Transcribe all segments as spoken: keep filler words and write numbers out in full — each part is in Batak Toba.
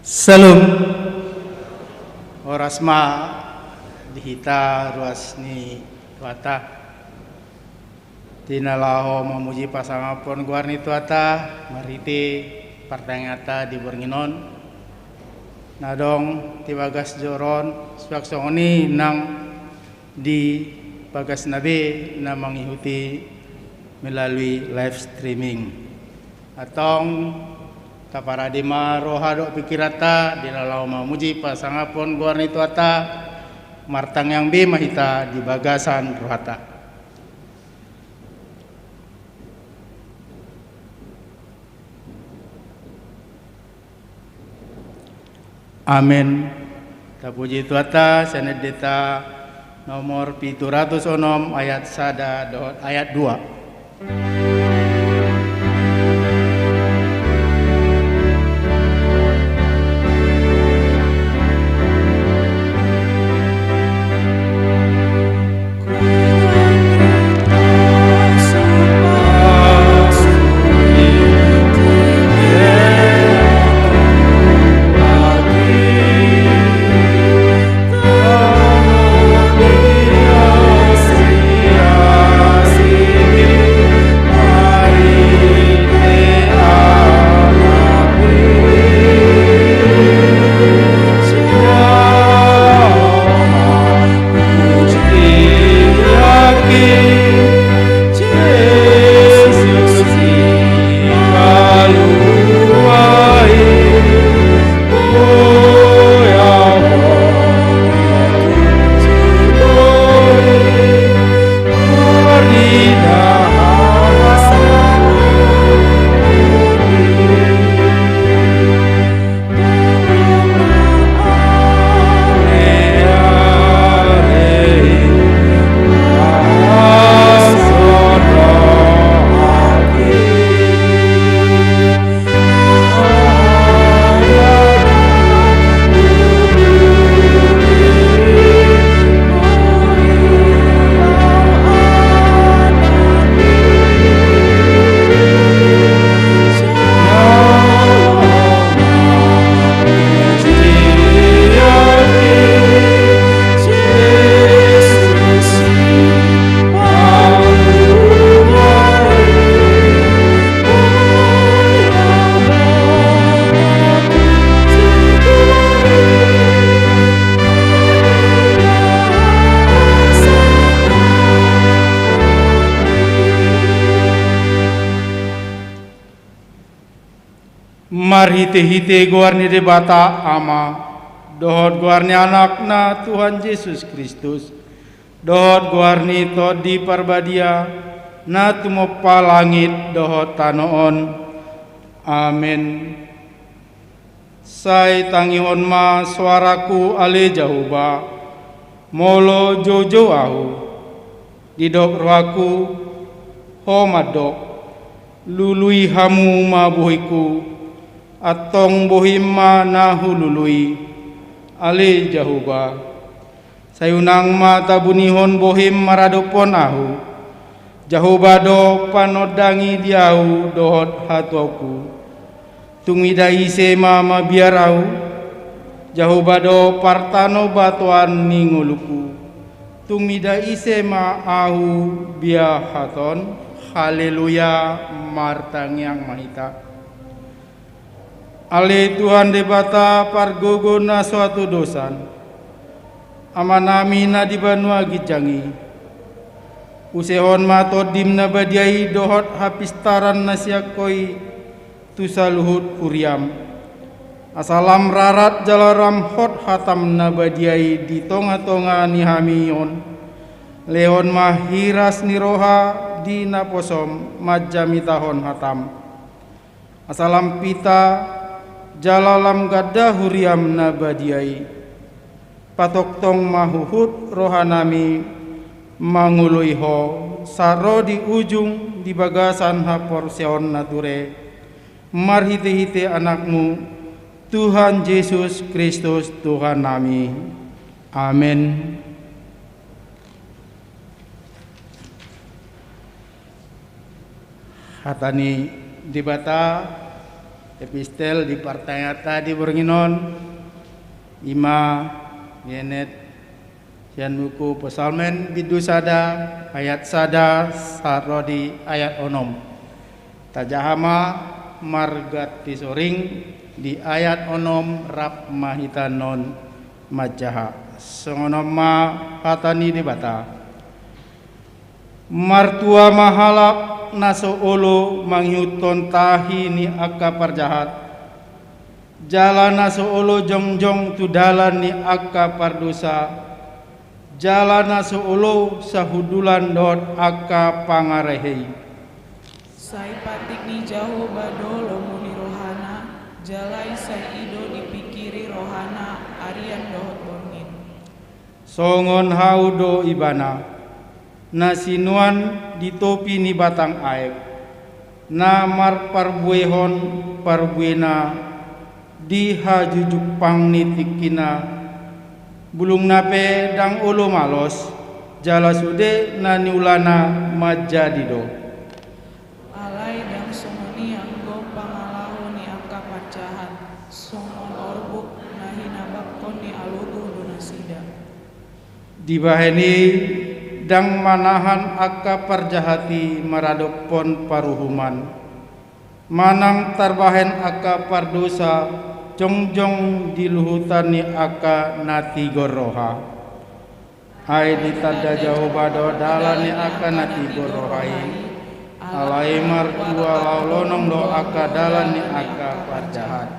Syalom. Horas ma di hita ruas ni Tuhanta. Di na laho mamuji pasangaphon goar ni Tuhanta, marhite partangianganta di borngin on. Na adong di bagas joro on, suang songon i nang di bagasna be na mangihuti melalui live streaming. Antong, taparade ma roha dohot pingkiranta, di na laho mamuji pasangaphon goar ni Tuhanta, martangiang be ma hita di bagasan rohanta. Amen. Tapuji Tuhanta, sian Endenta nomor pitu ratus onom ayat sada dohot ayat dua. Marhite-hite goar ni Debata Ama, dohot goar ni Anakna Tuhan Jesus Kristus, dohot goar ni Tondi Parbadia, na tumompa langit dohot tano on. Amen. Sai tangihon ma soarangku ale Jahowa, molo joujou ahu. Didok rohangku, ho mandok, lului hamu ma bohingku, antong bohim ma na hulului, ale Jahowa. Sai unang ma tabunihon bohim maradophon ahu. Jahowa do panondangi di ahu dohot hatuaonku. Tung mida ise ma mabiar ahu? Jahowa do partanobatoan ni ngolungku. Tung mida ise ma ahu biahaton? Haleluya, martangiang ma hita. Ale Tuhan Debata pargogo na so hatudosan, Amanami na di banua ginjang i, usehon ma Tondim na badia i dohot hapistaran na sian Ho i tu saluhut huriam. Asa lam rarat jala lam hot hatam na badia i di tonga-tonga ni hami on, lehon ma hiras ni roha di naposom manjamitahon hatam. Asa lam pita jala lam ganda huriam na badia i. Patongtong ma huhut rohanami mangoloi Ho, sahat ro di ujung di bagasan haporseaon na ture, marhite-hite Anakmu, Tuhan Jesus Kristus, Tuhannami. Amen. Hata ni Debata Epistel di partangiangan di borngin on, ima dienet sian buku Psalmen bindu sada, ayat sada sahat ro di ayat onom. Tajaha ma marganti soring di ayat onom rap ma hita annon manjaha. Songon on ma hata ni Debata. Martua ma halak na so olo mangihuthon tahi ni angka parjahat, jala na so olo jongjong tu dalan ni angka pardosa, jala na so olo sahundulan dohot angka pangarehei. Sai patik ni Jahowa do lomo ni rohana, jala i sai i do dipingkiri rohana arian dohot borngin. Songon hau do ibana, na sinuan di topi ni batang aek, na marparbuehon parbuena di hajujumpang ni tingkina, bulungna pe ndang olo malos, jala sude na niulana manjadi do. Alai ndang songon i anggo pangalaho ni angka parjahat, songon orbuk na hinabakkon ni alogo do nasida. Dibahen i ndang manahan angka parjahat i maradophon paruhuman, manang tarbahen angka pardosa jongjong di luhutan ni angka na tigor roha. Ai ditanda Jahowa do dalan ni angka na tigor roha i, alai martua laho lonong do angka dalan ni angka parjahat.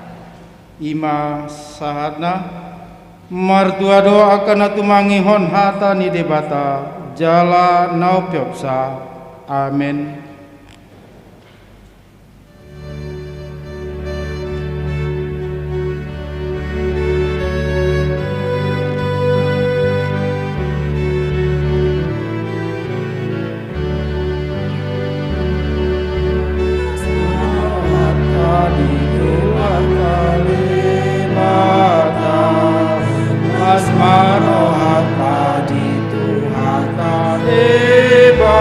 Ima sahatna. Martua do angka na tumangihon hata ni Debata jala na umpeopsa. Amen. Las ma rohanta di Tuhanta Debata.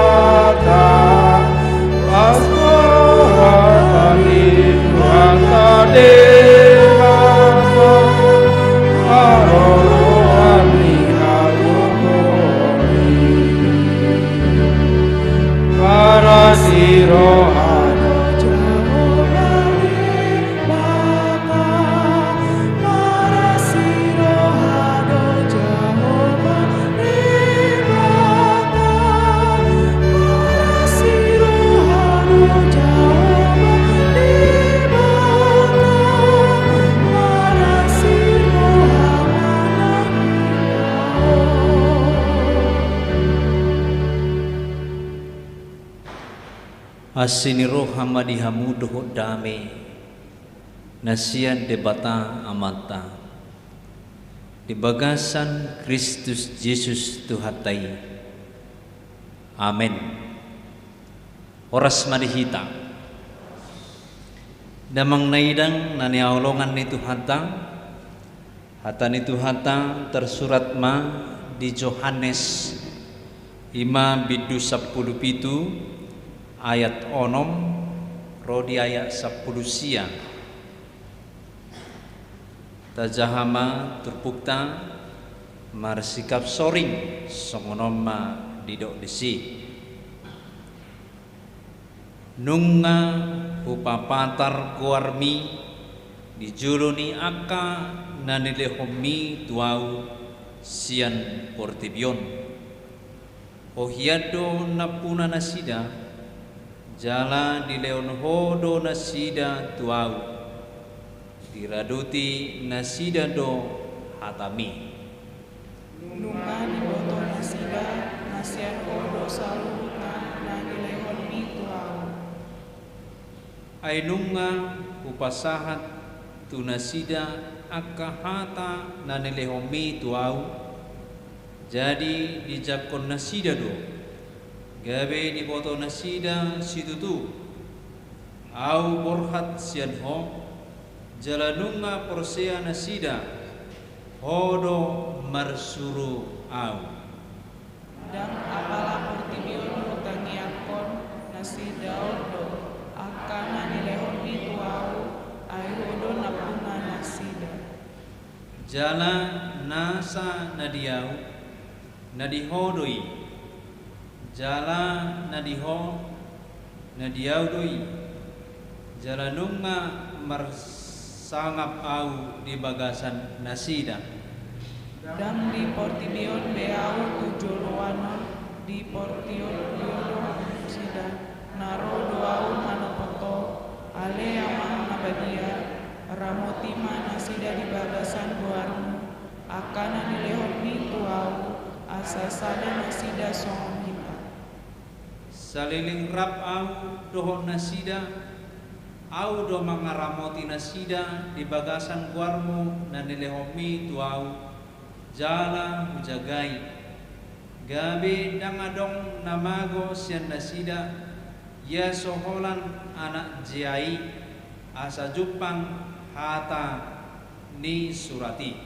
Las ma rohanta di Tuhanta Debata. Haroroan ni hagogoon i. Marasi roha do Jahowa Debata. Asi ni roha ma di hamu dohot dame na sian Debata Amanta di bagasan Kristus Jesus Tuhanta i. Amen. Horas ma di hita. Damang na hinaholongan ni Tuhanta, hata ni Tuhanta tarsurat ma di Johannes, ima bindu sampulu pitu, ayat onom ro di ayat sampulu sia. Tajaha ma turpukta marsikap soring, songon on ma didok disi. Nunga hupapatar goarmi di jolo ni angka na nilehonmi tu ahu sian portibi on. Ho hian do nampuna nasida, jala dilehon ho do nasida tu ahu. Diradoti nasida do hatami. Nunga diboto nasida, na sian ho do saluhutna na nilehonmi tu ahu. Ai nunga hupasahat tu nasida angka hata na nilehonmi tu ahu, jadi dijangkon nasida do, gabe diboto nasida situtu ahu borhat sian ho, jala nunga porsea nasida ho do marsuru ahu. Ndang apala portibi on hutangiangkon, nasida on do angka na nilehonmi tu ahu, Jala nasa na di ahu, na di ho do i. Jala na di ho, na di ahu do i. Jala nunga marsangap ahu di bagasan nasida. Ndang di portibi on be ahu tu joloan on, di portibi on do nasida. Na ro do ahu manopot ho, ale Amang na badia, ramoti ma nasida di bagasan goarmu, angka na nilehonmi tu ahu, asa sada nasida songon hita. Saleleng rap ahu dohot nasida, ahu do mangaramoti nasida di bagasan goarmu na nilehonmi tu ahu, jala hujagai. Gabe ndang adong na mago sian nasida, ia so holan anak jea i, asa jumpang hata ni surat i.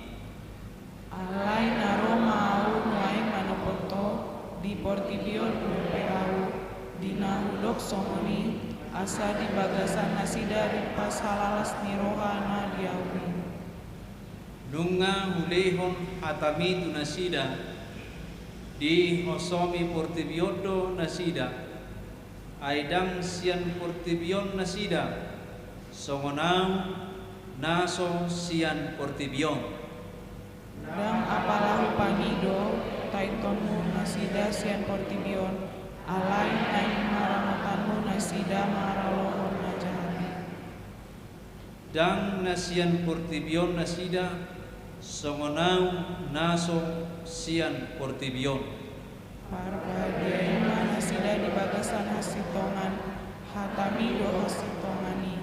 Alai na ro ma ahu nuaeng manopot ho, di portibi on dope ahu, di na hudok songon i, asa di bagasan nasida rimpas halalas ni roha na di ahu i. Nunga hulehon hatami tu nasida, dihosomi portibi on do nasida, ai ndang sian portibi on nasida, songon ahu na so sian portibi on. Ndang apala hupangido taintonmu nasida sian portibi on, alai naeng maramotanmu nasida maralohon na jahat i. Ndang na sian portibi on nasida, songon ahu na so sian portibi on. Parbadiai ma nasida di bagasan hasintongan, hatami do hasintongan i.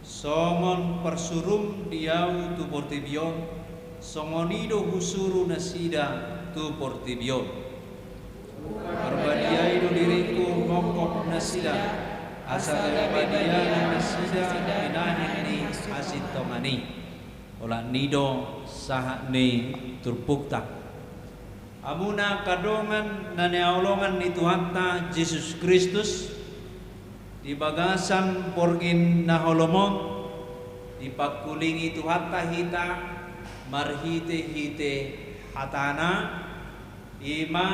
Songon parsurum di ahu tu portibi on, songon i do husuru nasida tu portibi on. Parbadiai do diringku mongkop nasida, asa gabe badia nasida binahen ni hasintongan i. Olat ni do sahat ni turpukta. Hamuna angka dongan na nihaholongan ni Tuhanta Jesus Kristus, di bagasan borngin na holom on, dipangkulingi Tuhanta hita marhitehite hatana, i ma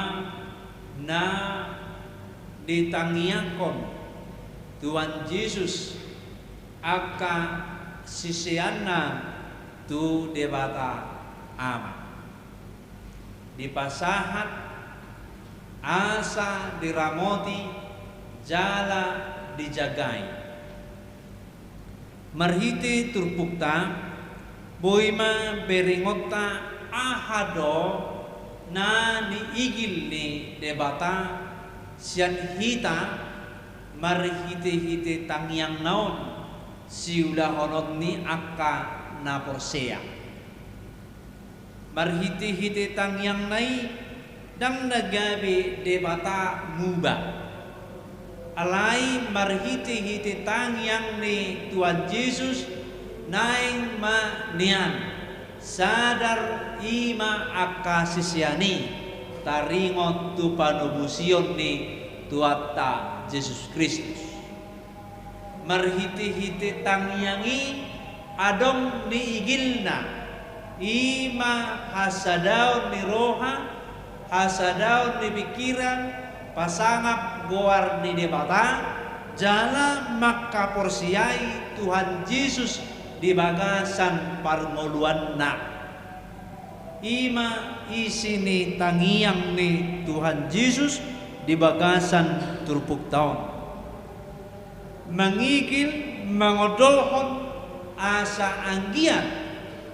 na ditangiangkon Tuhan Jesus angka siseanna tu Debata Ama. Dipasahat asa diramoti jala dijagai. Marhite turpukta, boi ma beringonta aha do na niigil ni Debata sian hita marhitehite tangiangna on siulahonon ni angka na porsea. Marhitehite tangiangna i ndang na gabe Debata muba. Alai marhitehite tangiang ni Tuhan Jesus naeng ma nian sadar i ma angka sisean i taringot tu panobusion ni Tuhanta Jesus Kristus. Marhitehite tangiang i adong niigilna, i ma hasadaon ni roha, hasadaon ni pingkiran, pasangap goar ni Debata, jala mangkaporseai Tuhan Jesus di bagasan parngoluanna. I ma isi ni tangiang ni Tuhan Jesus di bagasan turpukta on. Mangigil, mangondolhon asa anggiat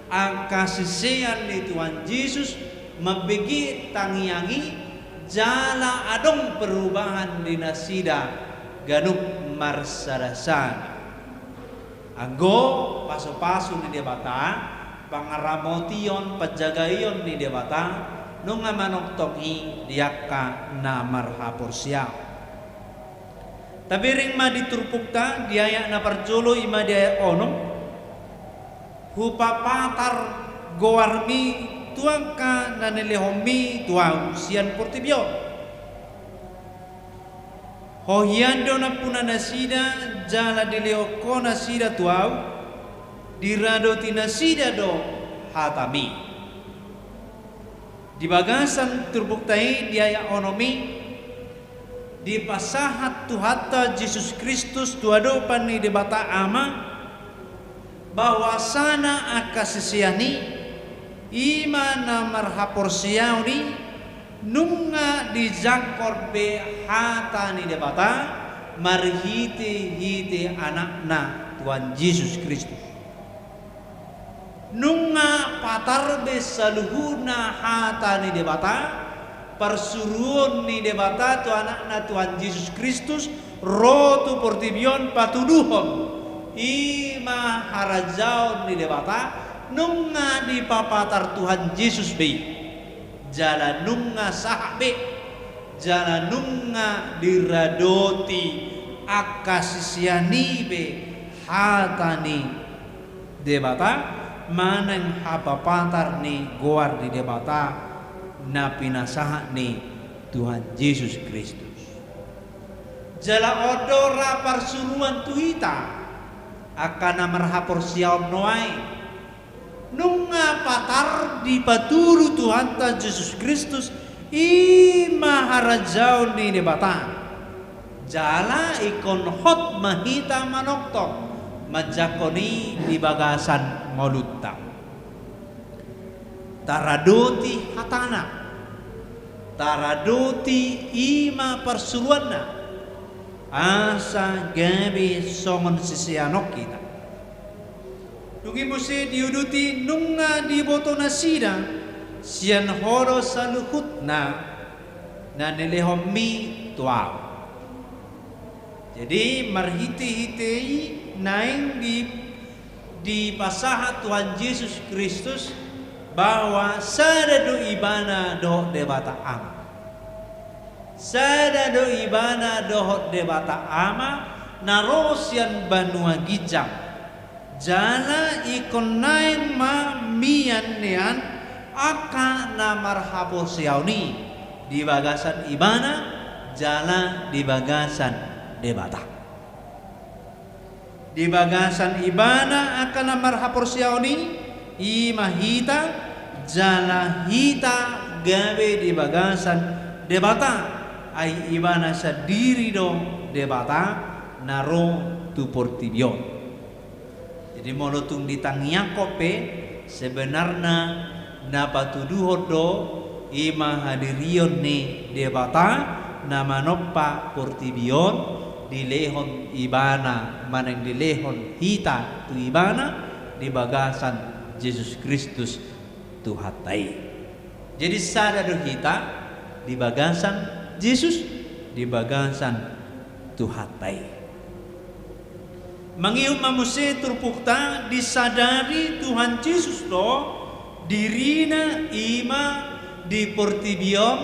angka sisean ni Tuhan Jesus mambege tangiang i jala adong perubahan di nasida ganup marsadasada. Anggo pasupasu ni Debata, pangaramotion, panjagaion ni Debata, nunga manongtong i di angka na marhaporseaon. Tabereng ma di turpukta, di ayat na parjolo i ma di ayat onom, hupapatar goarmi tu angka na nilehonmi tu ahu sian portibi on. Ho hian do nampuna nasida, jala dilehon ho nasida tu ahu, diradoti nasida do hatami. Di bagasan turpukta i di ayat onom i, dipasahat Tuhanta Jesus Kristus tu adopan ni Debata Ama, bahwasana angka sisean i, i ma na marhaporseaon i, nunga dijangkon be hata ni Debata marhitehite Anakna Tuhan Jesus Kristus. Nunga patar be saluhutna hata ni Debata, parsuruon ni Debata tu Anakna Tuhan Jesus Kristus, ro tu portibi on patuduhon, i ma harajaon ni Debata, nunga dipapatar Tuhan Jesus be i. Jala nunga sahat be, jala nunga diradoti angka sisean i be hata ni Debata, manang hapapatar ni goar ni Debata na pinasahat ni Tuhan Jesus Kristus. Jala on do ra parsuruan tu hita, angka na marhaporseaon nuaeng. Nunga patar dipatudu Tuhanta Jesus Kristus, i ma harajaon ni Debata. Jala ingkon hot ma hita manongtong, manjangkon i di bagasan ngolunta. Taradoti hatana, taradoti i ma parsuruanna, asa gabe songon sisean on hita. Dung i muse diuduti nunga diboto nasida, sian Ho do saluhutna na nilehonMi tu ahu. Jadi marhitehite i naeng di, dipasahat Tuhan Jesus Kristus bahwa sada do Ibana dohot Debata Ama. Sada do Ibana dohot Debata Ama na ro sian banua ginjang. Jala ingkon naeng ma mian nian angka na marhaporseaon i di bagasan Ibana jala di bagasan Debata. Di bagasan Ibana angka na marhaporseaon i, i ma hita, jala hita gabe di bagasan Debata, ai Ibana sandiri do Debata na ro tu portibi on. Jadi molo tung ditangiangkon pe, sebenarna na patuduhon do i ma hadirion ni Debata na manompa portibi on, dilehon Ibana manang dilehon hita tu Ibana di bagasan Jesus Kristus Tuhanta i. Jadi sada do hita di bagasan Jesus, di bagasan Tuhanta i. Mangihut ma muse turpukta, disadari Tuhan Jesus do dirina i ma di portibi on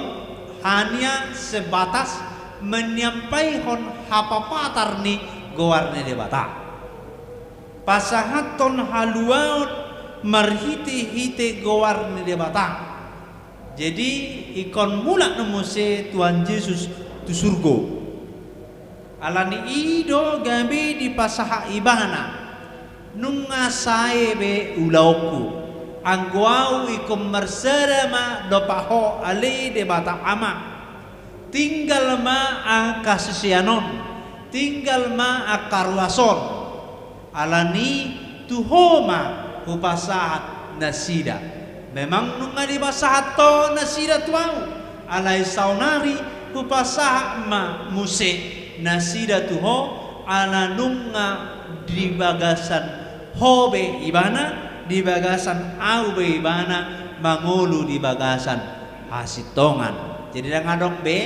hanya sebatas menyampaihon hapapatar ni goar ni Debata. Pasahathon haluaon marhitehite goar ni Debata. Jadi ingkon mulak do muse Tuhan Jesus tu surgo. Alani i do gabe dipasahat Ibana, nunga sae be ulaonku, anggo ahu ingkon marsada ma dompak Ho ale Debata Ama. Tinggal ma angka sisean on, tinggal ma angka ruas on. Alani tu Ho ma hupasahat nasida. Memang nunga dipasahat Ho nasida tu ahu, alai saonari hupasahat ma muse nasida tu Ho, ala nunga di bagasan Ho be Ibana, di bagasan ahu be Ibana, mangolu di bagasan hasintongan. Jadi ndang adong be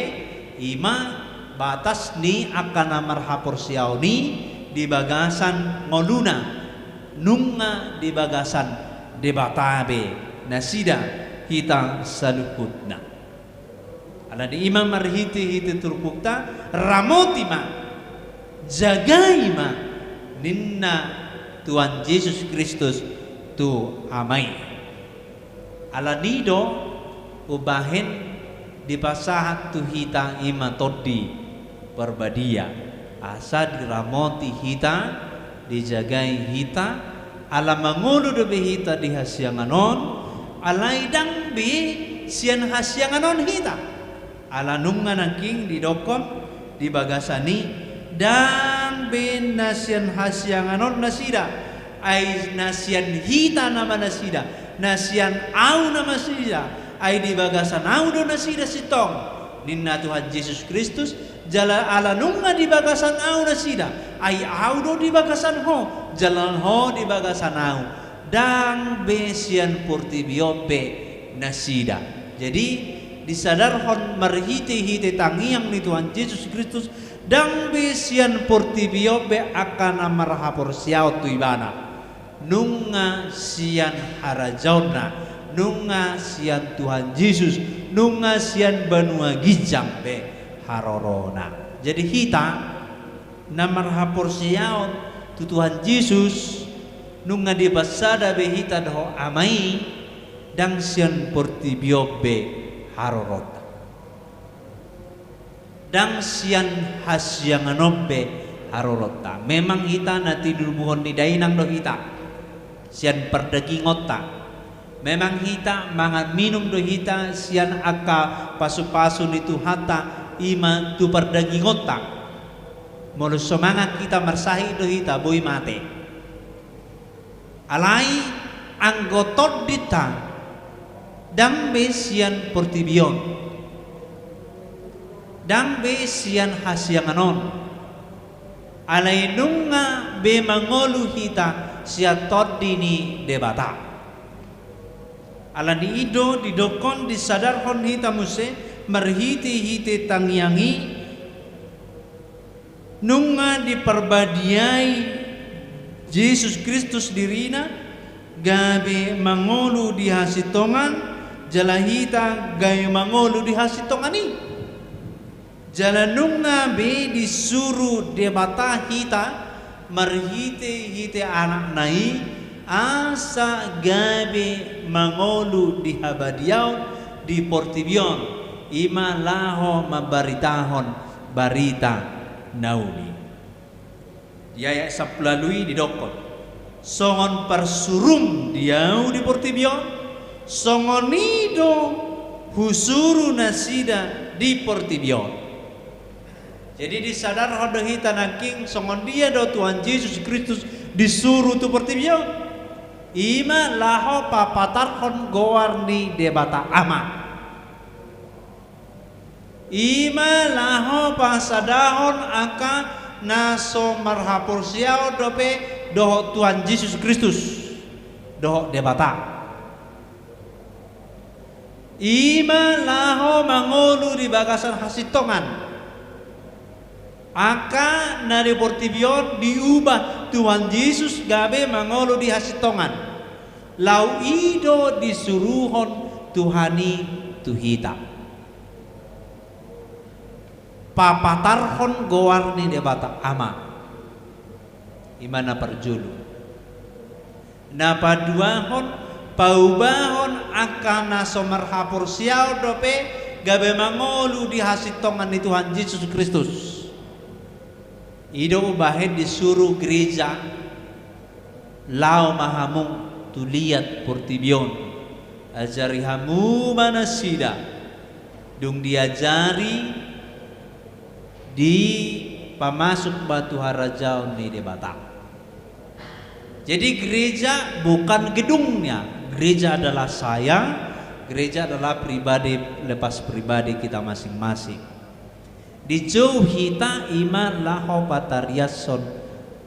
i ma batas ni angka na marhaporseaon i di bagasan ngoluna, nunga di bagasan Debata be nasida hita saluhutna. Alani i ma marhitehite turpukta, ramoti ma, jagai ma ninna Tuhan Jesus Kristus tu Ama i. Alani do umbahen dipasahat tu hita i ma Tondi Parbadia, asa diramoti hita, dijagai hita, Ala mangolu dope hita di hasiangan on, alai ndang be sian hasiangan on hita. Ala nunga nangkin didokkon di bagasan i, ndang be na sian hasiangan on nasida, ai na sian hita nama nasida, na sian ahu nama nasida, ai di bagasan ahu do nasida sintong, ninna Tuhan Jesus Kristus. Jala ala nunga di bagasan ahu nasida, ai ahu do di bagasan ho, jala ho di bagasan ahu. Ndang be sian portibi on be nasida. Jadi, disadarhon marhite-hite tangiang ni Tuhan Jesus Kristus, ndang be sian portibi on be angka na marhaporseaon tu Ibana. Nunga sian harajaonna, nunga sian Tuhan Jesus, nunga sian banua ginjang be harorona. Jadi hita na marhaporseaon tu Tuhan Jesus, nunga dipansada be hita dohot Ama i, ndang sian portibi on be haroronta. Ndang sian hasiangan on be haroronta. Memang hita na tinubuhon ni dainang do hita sian pardagingonta. Memang hita mangan minum do hita sian angka pasu-pasu ni Tuhanta, i ma tu pardagingonta. Molo so mangan hita marsahit do hita, boi mate. Alai anggo tondinta ndang be sian portibi on, ndang be sian hasiangan on, alai nunga be mangolu hita sian Tondi ni Debata. Ala ni i do didokkon, disadarhon hita muse marhite-hite tangiang i, nunga diparbadiai Jesus Kristus dirina gabe mangolu di hasintongan, jala hita gabe mangolu di hasintongan i. Jala nunga be disuru Debata hita marhite-hite Anakna i, asa gabe mangolu di habadiaon di portibi on, i ma laho mambaritahon barita na uli. Di ayat sampulu ualu i didokkon, songon parsurum di ahu di portibi on, songon i do husuru nasida di portibi on. Jadi disadarhon do hita nangkin songon dia do Tuhan Jesus Kristus disuru tu portibi on. I ma laho papatarhon goar ni Debata Ama. I ma laho pasadahon angka na so marhaporseaon dope dohot Tuhan Jesus Kristus, dohot Debata. I ma laho mangolu di bagasan hasintongan. Angka na di portibi on diubah Tuhan Jesus gabe mangolu di hasintongan. Laho i do disuruhon Tuhan i tu hita. Papatarhon goar ni Debata Ama. I ma na parjolo. Na paduahon, paubahon angka na so marhaporseaon dope gabe mangolu di hasintongan ni Tuhan Jesus Kristus. I do umbahen disuru gereja, laho ma hamu tu liat portibi on, ajari hamu ma nasida. Dung diajari, dipamasuk ma tu harajaon ni Debata. Jadi gereja bukan gedungnya, gereja adalah saya, gereja adalah pribadi lepas pribadi kita masing-masing. Dijou hita i ma laho patariashon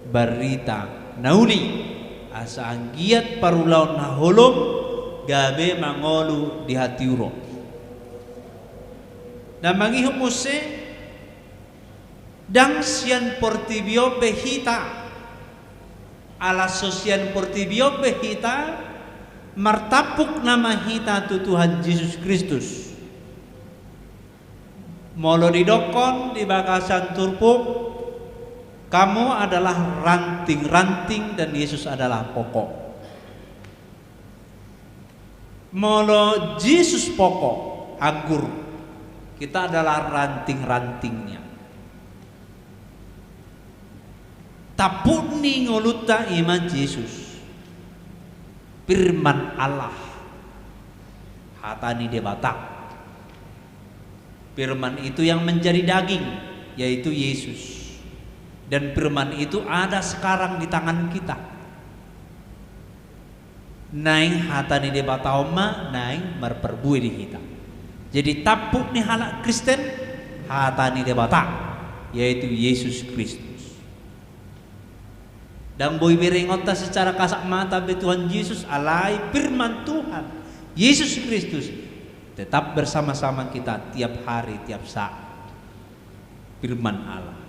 barita na uli, asa anggiat parulaon na holom gabe mangolu di hatiuron. Na mangihut muse, ndang sian portibi on be hita. Ala so sian portibi on be hita, martampuk nama hita tu Tuhan Jesus Kristus. Molo didokkon di bagasan turpuk, kamu adalah ranting-ranting dan Yesus adalah pokok. Molo Jesus pokok anggur, kita adalah ranting-rantingnya. Tampuk ni ngolunta i ma Jesus. Firman Allah, hata ni Debata. Firman itu yang menjadi daging, yaitu Yesus. Dan firman itu ada sekarang di tangan kita. Naeng hata ni Debata on ma naeng marparbue di hita. Jadi tampuk ni halak Kristen, hata ni Debata, yaitu Yesus Kristus. Ndang boi berengonta secara kasat mata be Tuhan Yesus, alai firman Tuhan Yesus Kristus tetap bersama-sama kita tiap hari, tiap saat. Firman Allah.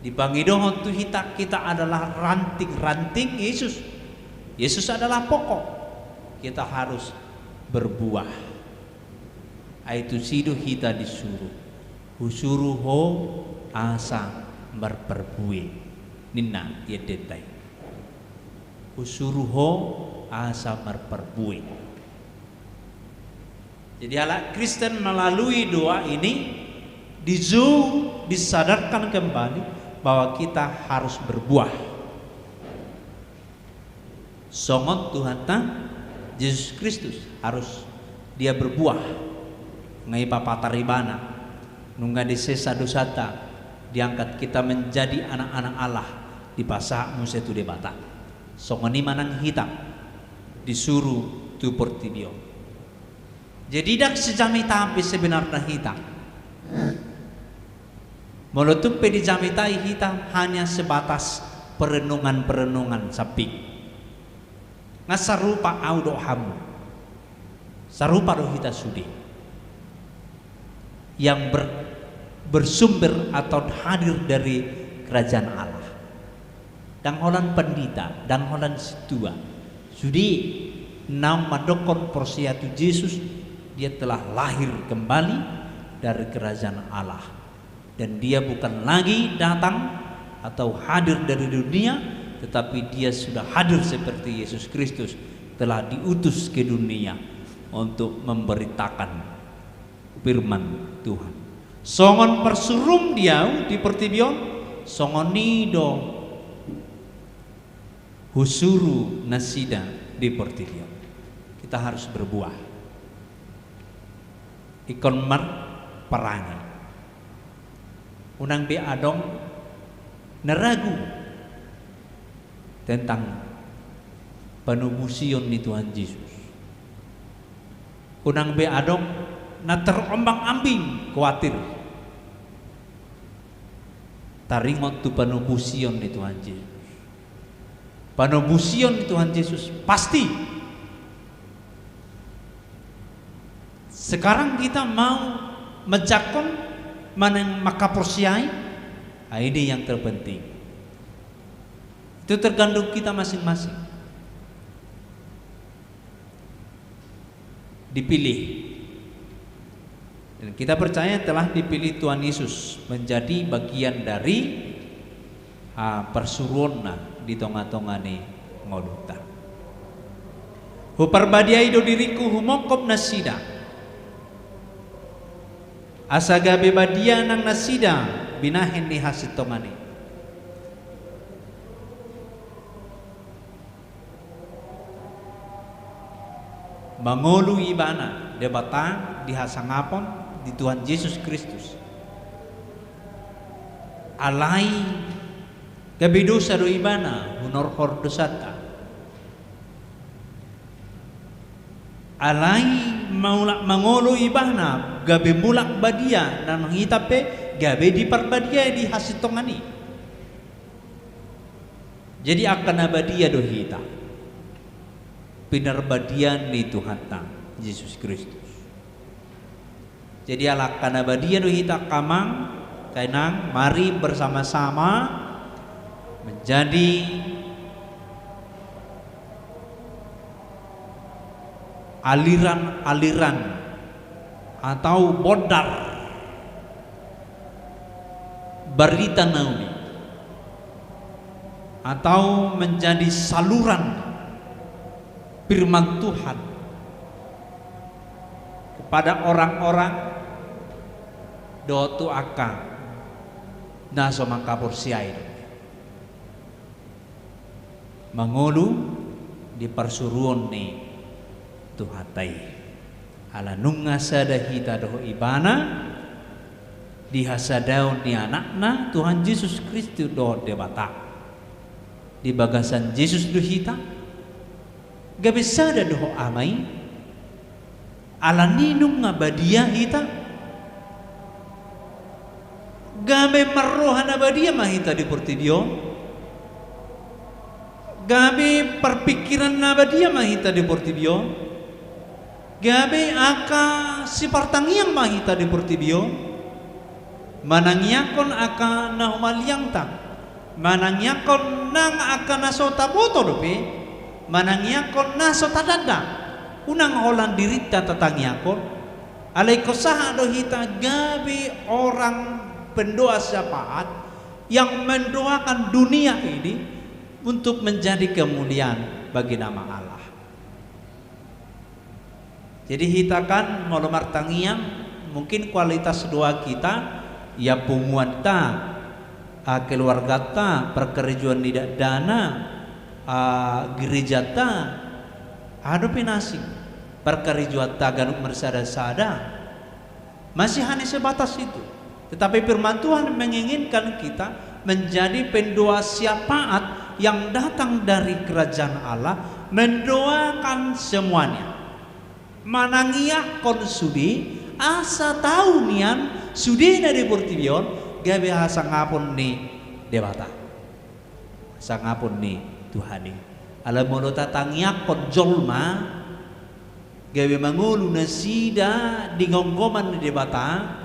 Dipangidohon tu hita, kita adalah ranting-ranting Yesus. Yesus adalah pokok. Kita harus berbuah. Ai tusi do hita disuru. Husuru ho asa marparbue, ninna i endenta i. Husuru ho asa marparbue. Jadi halak Kristen melalui doa ini dijou, disadarkan kembali bahwa kita harus berbuah. Songon Tuhanta Jesus Kristus harus dia berbuah. Nunga dipapatar ibana, nunga disesa dosanta, diangkat kita menjadi anak-anak Allah, dipasahat muse tu Debata. Songon i ma nang hita disuru tu portibi on. Jadi ndang sejamita be sebenarna hita. Molo tung pe dijamitai hita hanya sebatas perenungan-perenungan samping. Nga sarupa au dohot hamu. Sarupa do hita sude yang ber-, bersumber atau hadir dari kerajaan Allah. Ndang holan pandita, ndang holan sintua. Sude naung mandokkon porsea tu Jesus, dia telah lahir kembali dari kerajaan Allah. Dan dia bukan lagi datang atau hadir dari dunia, tetapi dia sudah hadir seperti Yesus Kristus, telah diutus ke dunia untuk memberitakan firman Tuhan. Songon parsuruM di ahu di portibi on, songon i do husuru nasida di portibi on. Kita harus berbuah. Ingkon marparange. Unang be adong na ragu tentang panobusion ni Tuhan Jesus. Unang be adong na terombang-ambing, kuatir. Taringot tu panobusion ni Tuhan Jesus. Panobusion ni Tuhan Jesus pasti. Sekarang kita mau menjangkon manang mangkaporseai, ah, ini yang terpenting. Itu tergantung kita masing-masing. Dipilih. Dan kita percaya telah dipilih Tuhan Yesus menjadi bagian dari, ah, parsuruonna di tonga-tonga ni ngolunta. Huparbadiai do diringku humongkop nasida, asa gabe badia nang nasida binahen ni hasintongan i. Mangolu ibana Debata di hasangapon di Tuhan Jesus Kristus. Alai gabe dosa do ibana hunorhon dosanta. Alai mulak mangolu ibana gabe mulak badia, nang hita pe gabe diparbadiai di hasintongan i. Jadi angka na badia do hita, pinarbadiaan ni Tuhanta Jesus Kristus. Jadi ala angka na badia do hita angka amang, angka inang, mari bersama-sama menjadi aliran-aliran atau bondar barita na uli, atau menjadi saluran firman Tuhan kepada orang-orang dohot tu angka na so mangkaporseai. Mangolu di parsuruon ni Tuhanta i. Ala nunga sada hita dohot Ibana di hasadaon ni Anakna Tuhan Jesus Kristus dohot Debata. Di bagasan Jesus do hita gabe sada dohot Ama i. Alani nunga badia hita, gabe marroha na badia ma hita di portibi on, gabe parpingkiran na badia ma hita di portibi on, gabe angka sipartangiang ma hita di portibi on, manangiangkon angka na humaliangta, manangiangkon nang angka na so taboto dope, manangiangkon na so tadanda. Unang holan dirinta tatangiangkon. Alai ingkon sahat do hita gabe orang pendoa syafaat yang mendoakan dunia ini untuk menjadi kemuliaan bagi nama Allah. Jadi hita kan molo martangiang, mungkin kualitas doa kita, ia punguanta, ah, keluargata, parkarejoan ni dakdanak, ah, gerejata, aha dope na asing, parkarejoanta ganup marsada-sada. Masih hanya sebatas itu. Tetapi firman Tuhan menginginkan kita menjadi pendoa syafaat yang datang dari kerajaan Allah, mendoakan semuanya. Manangiangkon sude, asa tau nian sudena di portibi on gabe hasangapon ni Debata. Hasangapon ni Tuhan i. Alai molo tatangiangkon jolma gabe mangolu nasida di gomgoman ni Debata,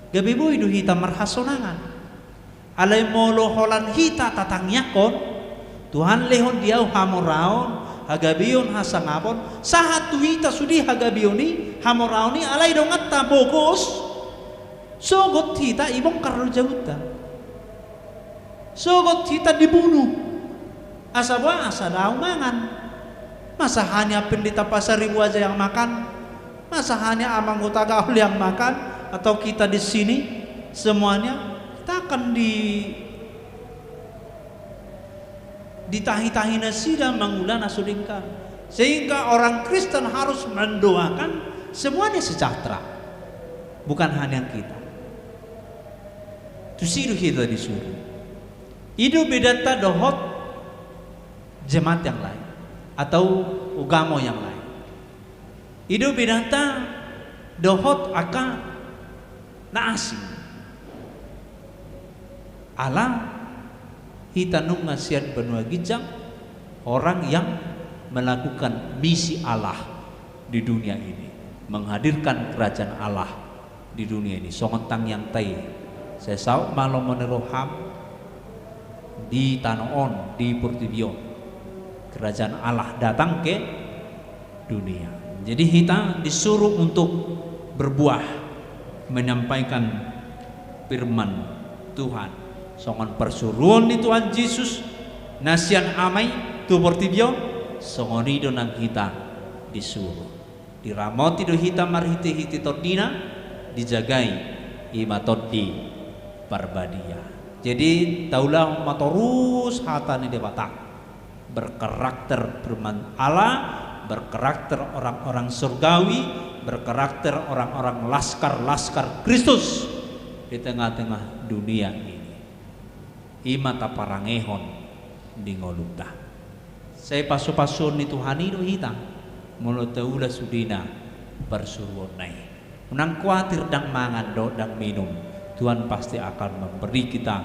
gabe boi do hita marhasonangan. Alai molo holan hita tatangiangkon, Tuhan, lehon di ahu hamoraon, hagabeon, hasangapon, sahat tu hita sude hagabeon i, hamoraon i, alai donganta bogos, sogot hita, ibongkar do jabunta. Sogot hita dibunuh. Asa boha? Asa dao mangan. Masa hanya pendeta Pasaribu aja yang makan? Masa hanya amang anggota gaul yang makan? Atau kita di sini semuanya? Kita akan di, ditahi-tahi nasida mangula na so denggan. Sehingga orang Kristen harus mendoakan semuanya sejahtera. Bukan hanya kita. Tusi do hita disuru. I do bedanta dohot jemaat yang lain atau ugamo yang lain. I do bedanta dohot angka na asing. Ala hita nunga sian banua ginjang, orang yang melakukan misi Allah di dunia ini, menghadirkan kerajaan Allah di dunia ini. Songon tangiangta i, sai saut ma lomo ni roham di tano on, di portibi on. Kerajaan Allah datang ke dunia. Jadi hita disuruh untuk berbuah, menyampaikan firman Tuhan. Songon parsuruon ni Tuhan Jesus na sian Ama i tu portibi on, songon i do nang hita disuruh. Diramoti do hita marhite-hite tondina, dijagai, i ma Tondi Parbadia. Jadi taulahon ma torus hata ni Debata. Berkarakter firman Allah, berkarakter orang-orang surgawi, berkarakter orang-orang laskar-laskar Kristus di tengah-tengah dunia ini. I ma taparangehon di ngolunta. Sai pasu-pasuon ni Tuhan i do hita, molo taula sudena parsuruonna i. Unang kuatir, ndang mangan dohot ndang minum, Tuhan pasti akan memberi kita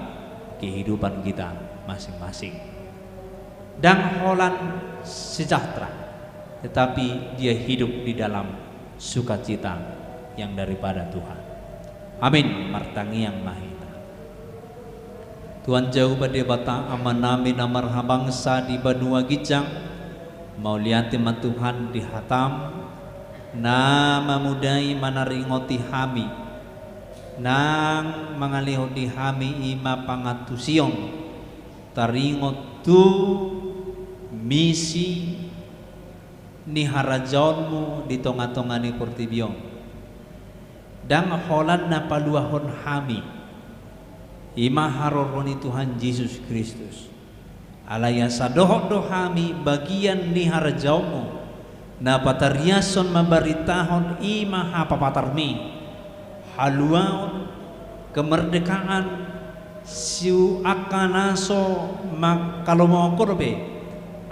kehidupan kita masing-masing. Ndang holan sejahtera, tetapi dia hidup di dalam sukacita yang daripada Tuhan. Amin. Martangiang ma hita. Tuhan Jahowa Debata Amanami na marhabangsa di banua ginjang, mauliate ma Tuhan di hatam, na mamudai manaringoti hami, nang mangalehon di hami i ma pangantusion, taringot tu misi ni harajaonmu di tonga-tonga ni portibi on. Ndang holan na paluahon hami, i ma haroro ni Tuhan Jesus Kristus. Alai asa dohot do hami bagian ni harajaonmu, na patariashon mambaritahon i ma hapapatarmi, haluaon, kemerdekaan, siu angka na so mangkalomohon dope,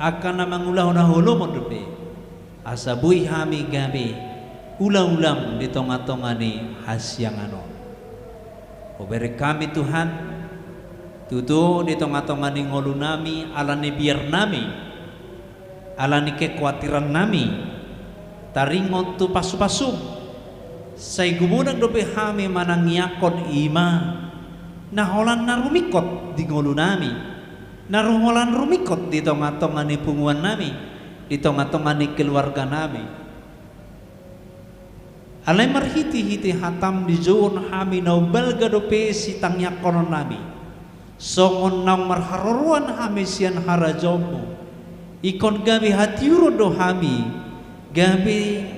angka na mangulahon haholomon dope, asa boi hami gabe ulaolam di tongatonga ni hasiangan on. Hubereng hami Tuhan, tutu di tongatonga ni ngolunami ala ni biarnami, ala ni kekuatirannami, taringot tu pasupasum, sai gumodang dope hami manangiangkon i ma, na holan na rumingkot di ngolunami, na ru- holan rumingkot di tongatonga ni punguannami, di tongatonga ni keluarganami. Alai marhitehite hatam dijouhon hami na umbalga dope sitangiangkononnami. Songon naung marharoroan hami sian harajaonmu, ingkon gabe hatiuron do hami, gabe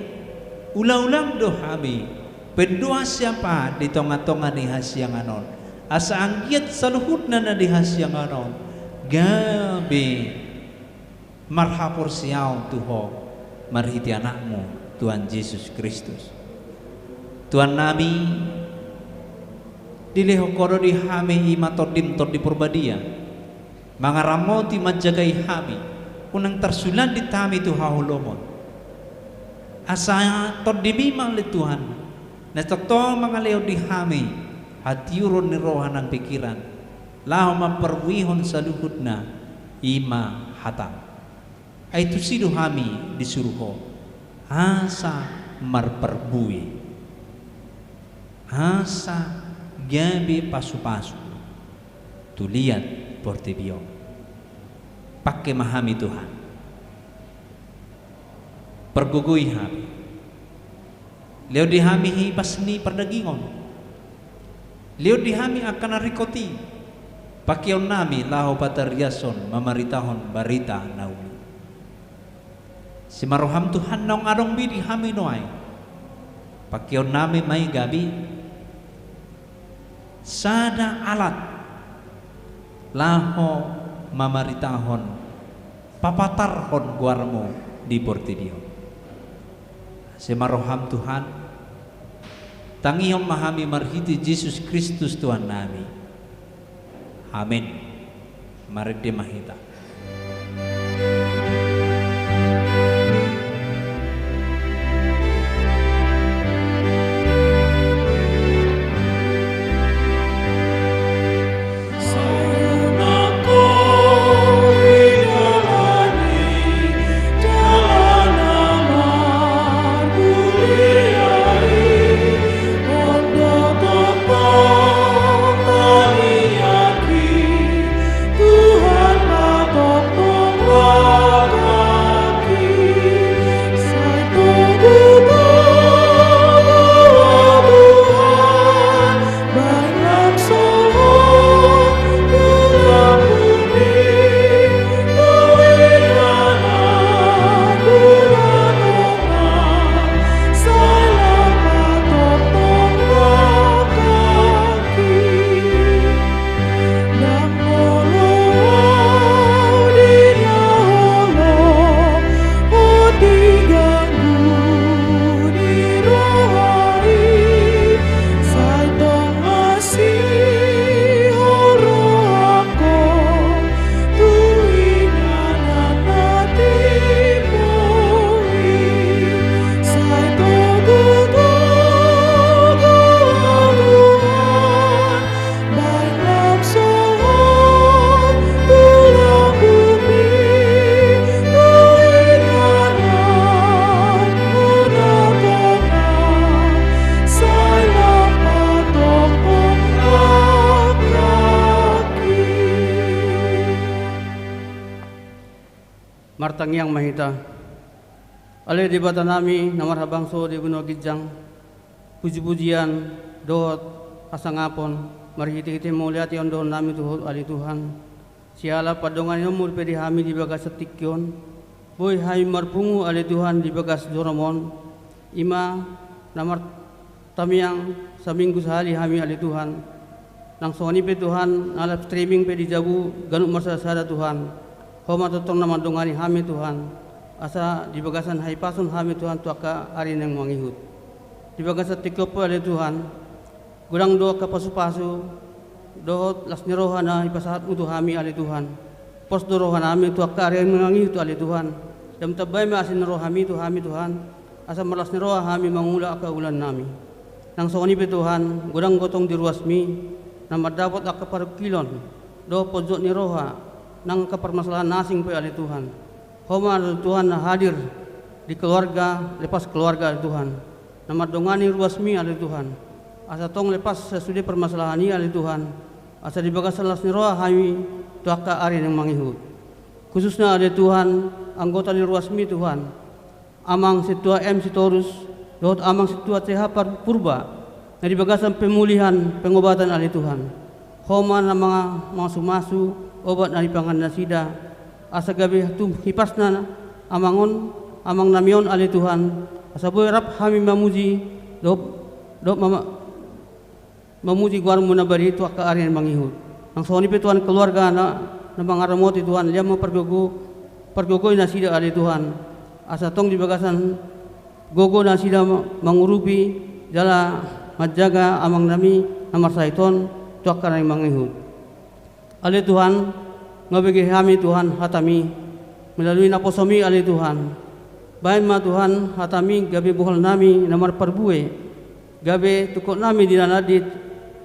ulaolam do hami, pandohan siapa di tongatonga ni hasiangan on, asa anggiat saluhutna na di hasiangan on gabe marhaporseaon tu Ho marhite Anakmu, Tuhan Jesus Kristus. Tuhannami, dilehon Ho do di hami i ma Tondim, Tondi Parbadia, mangaramoti, manjagai hami, unang tarsulandit hami tu haholomon. Asa Tondim i ma ale Tuhan, na tongtong mangalehon di hami hatiuron ni roha nang pikiran, laho mamparbuehon saluhutna i ma hatam. Ai tusi do hami disuru Ho, asa marparbue, asa gabe pasupasu tu liat portibi on. Pangke ma hami Tuhan, pargogoi hami. Lehon di hami hipas ni pardagingon. Lehon di hami angka na ringkot i. Pangkeonnami laho patariashon mamaritahon barita na uli. Sian roham Tuhan, naung adong be di hami nuaeng. Pangkeonnami ma i gabe sada alat laho mamaritahon, papatarhon goarmu di portibi on. Sian roham Tuhan, tangihon ma hami marhite Jesus Kristus Tuhannami. Amen. Marende ma hita. Martangiang ma hita. Ale Debatanami na marhabangso di banua ginjang, pujipujian dohot hasangapon marhitehite mauliate ma dohononnami tu Ho ale Tuhan. Siala pandonganionmu dope di hami di bagasan tingki on, boi hami marpungu ale Tuhan di bagas jorom on, i ma na martamiang saminggu sahali hami ale Tuhan. Nang songon i pe Tuhan, na live streaming pe di jabu ganup marsadasada Tuhan. Ho ma tongtong na mandongani hami Tuhan, asa di bagasan hahipason hami Tuhan tu angka ari naeng mangihut. Di bagasan tingki on pe ale Tuhan, godang do angka pasupasu dohot las ni roha na dipasahatmu tu hami ale Tuhan. Pos do rohanami tu angka ari naeng mangihut ale Tuhan. Jala tambai ma asi ni rohami tu hami Tuhan, asa marlas ni roha hami mangula angka ulaonnami. Nang songon i pe Tuhan, godang do tong di ruasmi na mandapot angka parungkilon dohot ponjot ni roha nang angka parmasalahan na asing pe ale Tuhan. Ho ma ale Tuhan na hadir di keluarga lepas keluarga ale Tuhan, na mandongani ruasmi ale Tuhan, asa tong lepas sasude parmasalahan i ale Tuhan, asa di bagasan las ni roha hami tu angka ari naeng mangihut. Khususna ale Tuhan, anggota ni ruasmi Tuhan, Amang Sintua M Sitorus dohot Amang Sintua C H Par-, Purba, na di bagasan pemulihan pengobatan ale Tuhan. Ho ma na manga-, mangasumasu obat na dipangan nasida, asa gabe tu hipasna amang on, amangnami on ale Tuhan, asa boi rap hami mamuji dohot, dohot mama-, mamuji goarmu na badia tu angka ari naeng mangihut. Nang songon i pe Tuhan keluarga na, na mangaramoti Tuhan, lehon ma pargogo, pargogoi nasida ale Tuhan, asa tong di bagasan gogo nasida ma-, mangurupi jala manjaga amangnami na marsahit on tu angka ari naeng mangihut. Ale Tuhan, mambege hami Tuhan hatami melalui naposomi ale Tuhan. Bahen ma Tuhan hatami gabe bohalnami na marparbue, gabe tungkotnami di na landit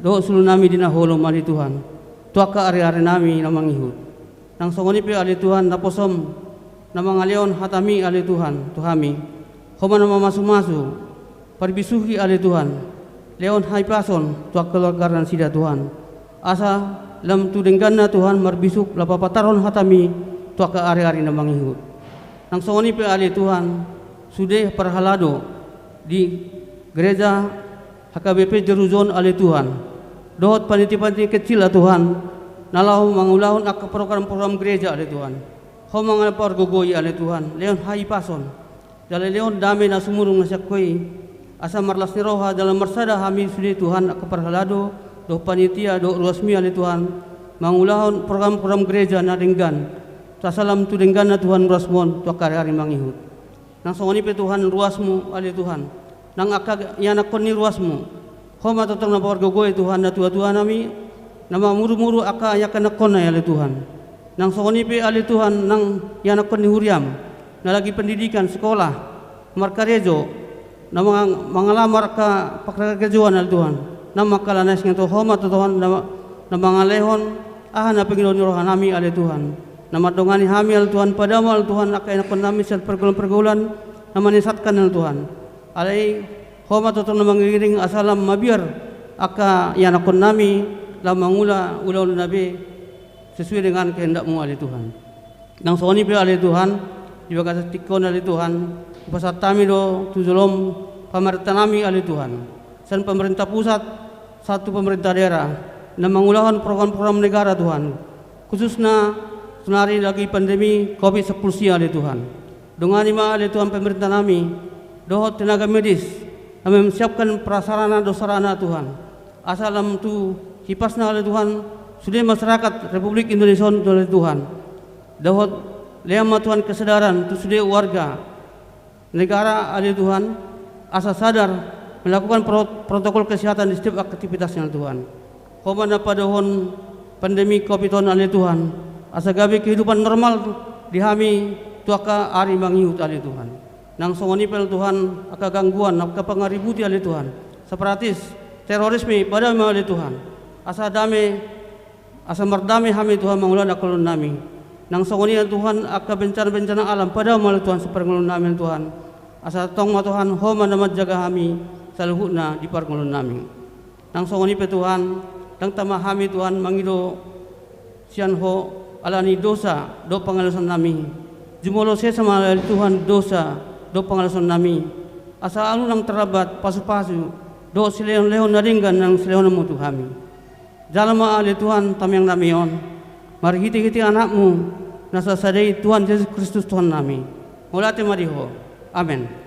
dohot sulunami di na holom ale Tuhan, tu angka ari-arinami na mangihut. Nang songon i pe ale Tuhan naposom na mangalehon hatami ale Tuhan tu hami. Ho ma na mamasumasu, parbisuhi ale Tuhan, lehon hahipason tu angka keluarga nasida Tuhan, asa lam tu dengganna Tuhan marbisuk lam papatarhon hatami tu angka ari-ari na mangihut. Nang songon i pe ale Tuhan, sude parhalado di gereja H K B P Jerujon ale Tuhan, dohot panitia-panitia kecil ale Tuhan, na laho mangulahon angka program-program gereja ale Tuhan. Ho ma na pargogoi ale Tuhan, lehon hahipason jala lehon dame na sumurung na sian Ho i, asa marlas ni roha jala marsada hami sude Tuhan angka parhalado dohot panitia dohot ruasmi ale Tuhan, mangulahon program-program gereja na denggan, asa lam tu dengganna Tuhan ruasmu on tu angka ari-ari mangihut. Nang songon i pe Tuhan ruasmu ale Tuhan, nang angka ianakhon ni ruasmu, Ho ma tongtong na pargogoi Tuhan natua-tuanami, na mamuru-muru angka ianakhonna i ale Tuhan. Nang songon i pe ale Tuhan nang ianakhon ni huriam, na lagi pendidikan, sekolah, markarejo, na manga-, mangalamar angka parkarejoan ale Tuhan, na mangkalanai sian Ho, Ho ma tongtong na, na mangalehon aha na pinangido ni rohanami ale Tuhan. Na mandongani hami ale Tuhan, padao ma ale Tuhan angka ianakhonnami sian pargaulan-pargaulan na menyesatkan ale Tuhan. Alai Ho ma tongtong na mangiring asa lam mabiar angka ianakhonnami lam mangula ulaon na be sesuai dengan kehendak-Mu ale Tuhan. Nang songon i pe ale Tuhan, di bagasan tingki on ale Tuhan, hupasahat hami do tu jolom pamarentanami ale Tuhan, sian pamarenta pusat sahat tu pamarenta daerah, na mangulahon program-program negara Tuhan, khususna sonari lagi pandemi covid sampulu sia ale Tuhan. Dongani ma ale Tuhan pamarentanami dohot tenaga medis na mempersiapkan prasarana dohot sarana Tuhan, asa lam tu hipasna ale Tuhan sude masyarakat Republik Indonesia on ale Tuhan. Dohot lehon ma Tuhan kesadaran tu sude warga negara ale Tuhan, asa sadar melakukan pro-, protokol kesehatan di setiap aktivitasnya ale Tuhan. Ho ma na padaohon pandemi covid on ale Tuhan, asa gabe kehidupan normal di hami tu angka ari mangihut ale Tuhan. Nang songon i pe ale Tuhan angka gangguan, angka pangaributi ale Tuhan, separatis, terorisme, padao ma ale Tuhan, asa dame, asa mardame hami Tuhan mangulahon angka ulaonnami. Nang songon i ale Tuhan angka bencana-bencana alam, padao ma ale Tuhan sian parngoluonnami ale Tuhan, asa tong ma Tuhan Ho ma na manjaga hami saluhutna di parngoluonnami. Nang songon i pe Tuhan, ndang tama hami Tuhan mangido sian Ho ala ni dosa dohot pangalaosannami. Jumolo sesa ma ale Tuhan dosa dohot pangalaosannami, asa alu nang tarlambat pasupasu dohot silehon-lehon na denggan naung silehononmu tu hami. Jalo ma ale Tuhan tamiangnami on, marhite-hite AnakMu na sasada i Tuhan Jesus Kristus Tuhannami. Mauliate ma di Ho. Amen.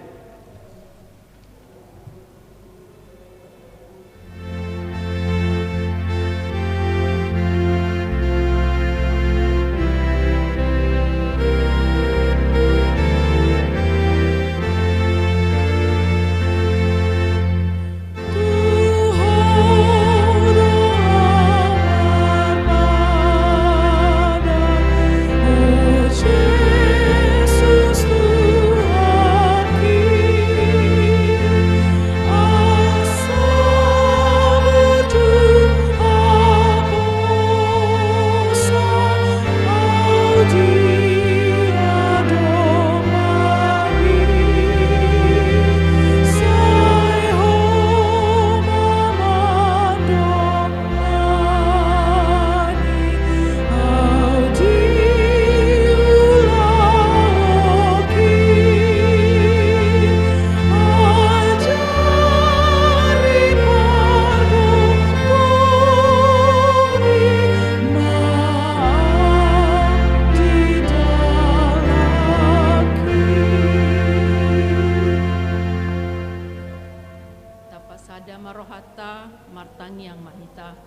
Nang ma hita.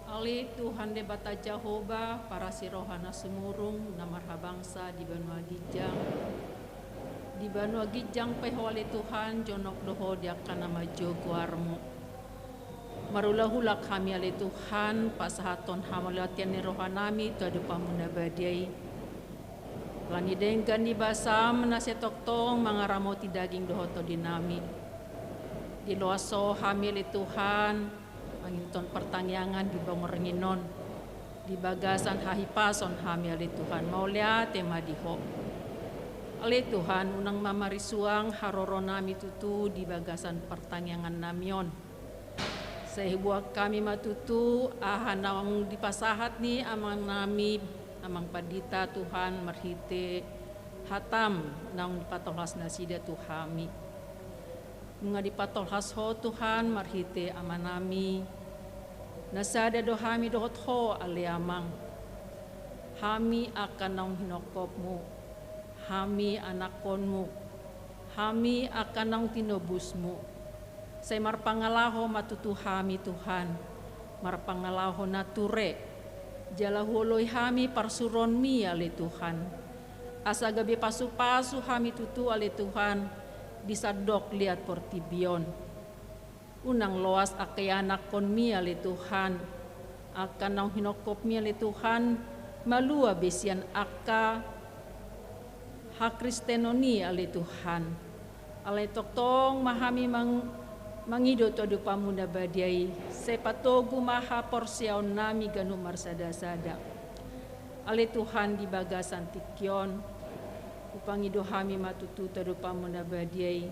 Ale Tuhan Debata Jahowa, parasi roha na sumurung, na marhabangsa di banua ginjang, di banua ginjang pe Ho ale Tuhan, jonok do Ho di angka na manjou goarMu. Marulak-ulak hami ale Tuhan, pasahathon hamauliateon ni rohanami tu adopanMu na badia i. Ala ni denggan ni basaM na sai tongtong mangaramoti daging dohot tondinami. Diloas Ho hami ale Tuhan, mangihuthon partangiangan di borngin on. Di bagasan hahipason hami ale Tuhan, mauliate ma di Ho. Ale Tuhan, unang ma marisuang haroronami tutu di bagasan partangiangannami on. Sai huboan hami ma tutu aha naung dipasahat ni amanami, Amang Pandita Tuhan, marhite hataM naung dipatolhas nasida tu hami. Nunga dipatolhas Ho Tuhan marhite amanami. Na sada do hami dohot Ho ale Amang. Hami angka naung hinophopMu. Hami anakkonMu. Hami angka naung tinobusMu. Sai marpangalaho ma tutu hami Tuhan, marpangalaho na ture, jala huoloi hami parsuruonMi ale Tuhan. Asa gabe pasu-pasu hami tutu ale Tuhan, di sandok liat portibi on. Unang loas angka ianakkonMi ale Tuhan, angka naung hinophopMi ale Tuhan, malua be sian angka hakristenon i ale Tuhan. Alai tongtong ma hami mang-, mangido tu adopanMu na badia i, sai patogu ma haporseaonnami ganup marsada-sada. Ale Tuhan di bagasan tingki on, hupangido hami ma tutu tu adopanMu na badia i.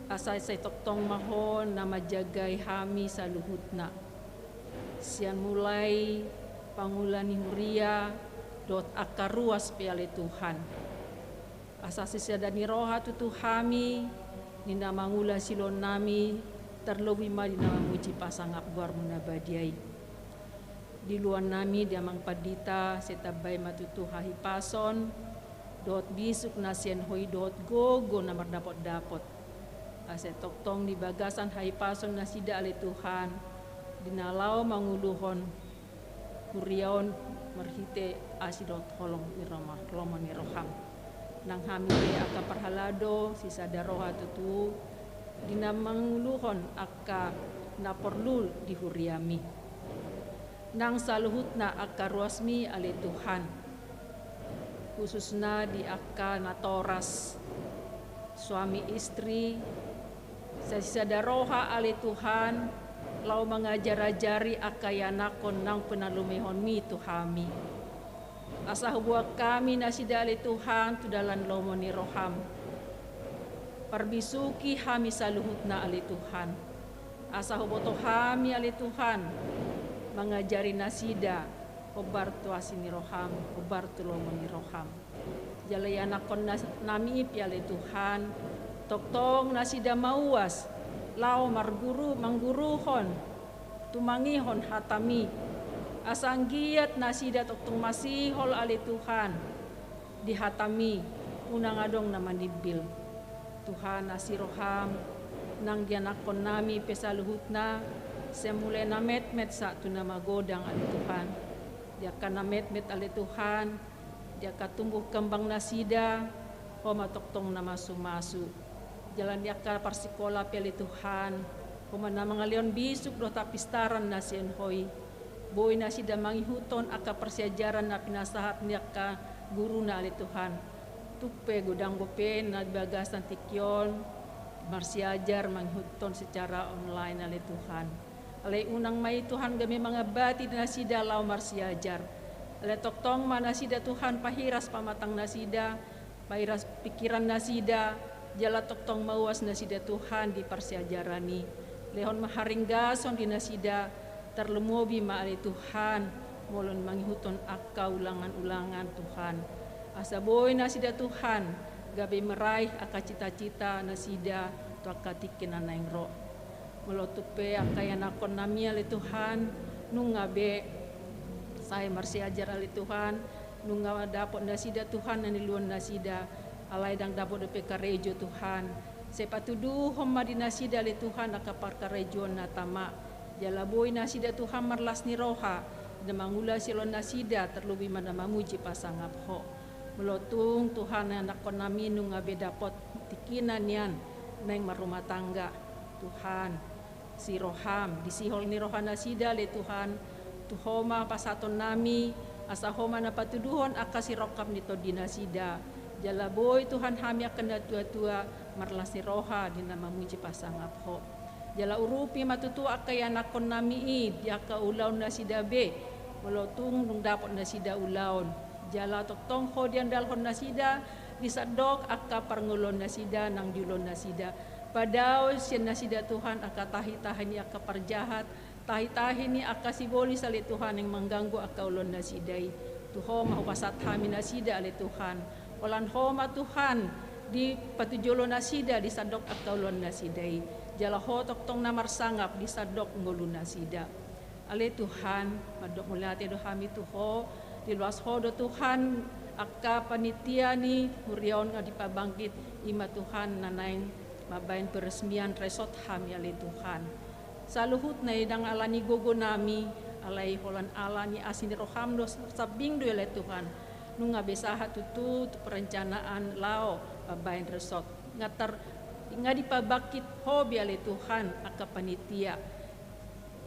Asa sai tongtong ma Ho na manjagai hami saluhutna. Sian mulai pangula ni huria, dohot angka ruas pe ale Tuhan. Asa sisada ni roha tutu hami, di na mangula siulaonnami, tarlobi ma di na mamuji pasangap goarMu na badia i. Diloannami di Amang Pandita, sai tambai ma tutu hahipason, dohot bisuk na sian Ho i dohot gogo na mardapot-dapot. Asa tongtong di bagasan hahipason nasida ale Tuhan, di na laho manguluhon huria on marhite asi dohot holong ni roma-, lomo ni rohaM. Nang hami angka parhalado, sisada roha tutu, di na manguluhon angka na porlu di huriaMi. Nang saluhutna angka ruasMi ale Tuhan. Khususna di angka natoras, suami istri, sai sisada roha ale Tuhan, laho mangajar-ajari angka ianakkon naung pinalumehonMi tu hami. Asa huboan hami nasida ale Tuhan tu dalan lomo ni rohaM. Parbisuki hami saluhutna ale Tuhan. Asa huboto hami ale Tuhan, mangajari nasida, hombar tu asi ni rohaM, hombar tu lomo ni rohaM. Jala ianakkon nas-, nami i pe ale Tuhan, tongtong nasida mauas, laho marguru, mangguruhon, tumangihon hataMi. Asa anggiat nasida tongtong masihol ale Tuhan, di hataMi, unang adong na manimbil. Tuhan, asi rohaM, nang di anakkonnami pe saluhutna, sai mulai na metmet sahat tu na magodang ale Tuhan. Di angka na metmet ale Tuhan, di angka tumbuh kembang nasida, Ho ma tongtong na masu-masu. Jala di angka parsikola pe ale Tuhan, Ho ma na mangalehon bisuk dohot hapistaran na sian Ho i. Boi nasida mangihuthon angka parsiajaran na pinasahat ni angka guruna ale Tuhan. Tung pe godang dope na di bagasan tingki on, marsiajar mangihuthon secara online ale Tuhan. Alai unang ma i Tuhan gabe mangambati nasida laho marsiajar. Alai tongtong ma nasida Tuhan pahiras pamatang nasida, pairas pingkiran nasida, jala tongtong mauas nasida Tuhan di parsiajaran i. Lehon ma haringgason di nasida, tarlumobi ma ale Tuhan, molo mangihuthon angka ulangan-ulangan Tuhan. Asa boi nasida Tuhan, gabe meraih angka cita-cita nasida, tu angka tingki na naeng ro. Molo tung pe angka ianakkonnami ale Tuhan, nunga be sae marsiajar ale Tuhan, nunga dapot nasida Tuhan na niluan nasida, alai ndang dapot dope karejo Tuhan, Sai patuduhon ma di nasida ale Tuhan angka parkarejoan na tama. Jala boi nasida Tuhan marlas ni roha, na mangula siolon nasida, tarlobi ma na mamuji pasangap Ho. Molo tung Tuhan anakkon nami nunga be dapot tingkina nian naeng marrumah tangga, Tuhan, si roham, di sihol ni roha nasida ale Tuhan, tu Ho ma pasahaton nami, asa Ho ma na patuduhon angka sirongkap ni tondi nasida. Jala boi Tuhan hami angka na tua-tua marlas ni roha di na mamuji pasangap Ho. Jala urupi ma tutu angka ianakkon nami i di angka ulaon nasida be, molo tung dung dapot nasida ulaon. Jala tongtong Ho diandalhon nasida di sandok angka parngoluon nasida nang di ulaon nasida. Padao sian nasida Tuhan angka tahi-tahi ni angka parjahat, tahi-tahi ni angka sibolis ale Tuhan naeng mangganggu angka ulaon nasida i. Tu Ho ma hupasahat hami nasida ale Tuhan. Holan Ho ma Tuhan dipatujolo nasida di sandok angka ulaon nasida i. Jala Ho tongtong na marsangap di sandok ngolu nasida. Ale Tuhan, mandok mauliate do hami tu Ho, diloas Ho do Tuhan angka panitia ni huria on na dipabangkit, i ma Tuhan na naeng mambaen peresmian resort hami ale Tuhan. Saluhutna i ndang ala ni gogo nami, alai holan ala ni asi ni roham do, sambing do i ale Tuhan. Nunga be sahat tutu tu perencanaan laho mambaen resort. Nga tar-, nga dipabangkit Ho be ale Tuhan angka panitia.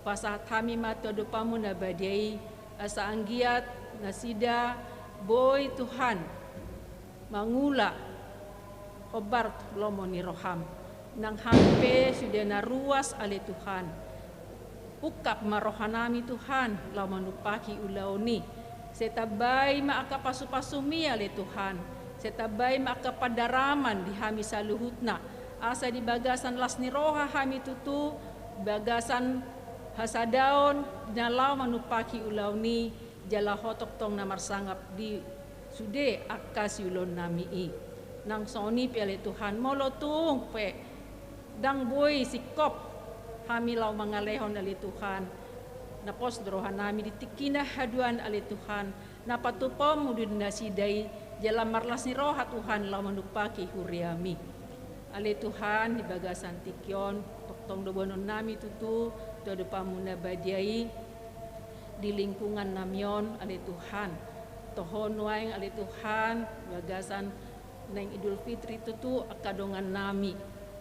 Pasahat hami ma tu adopanmu na badia i, asa anggiat nasida boi Tuhan mangula hombar tu lomo ni roham. Nang hami pe sude na ruas ale Tuhan. Ungkap ma roha nami Tuhan laho manumpahi ulaon i. Sai tambai ma angka pasu-pasum i ale Tuhan. Sai tambai ma angka pandaraman di hami saluhutna. Asa di bagasan las ni roha hami tutu, bagasan hasadaon di na laho manumpahi ulaon i, jala Ho tongtong na marsangap di sude angka siulaon nami i. Nang songon i pe ale Tuhan, molo tung pe ndang boi singkop hami laho mangalehon ale Tuhan, na pos do roha nami di tingkina haduan ale Tuhan, na patupaonmu do di nasida i, jala marlas ni roha Tuhan laho manumpahi huriami. Ale Tuhan, di bagasan tingki on, tongtong do boanon nami tutu tu adopanmu na badia i, di lingkungan nami on ale Tuhan. Toho nuaeng ale Tuhan, bagasan naeng Idul Fitri tutu angka dongan nami.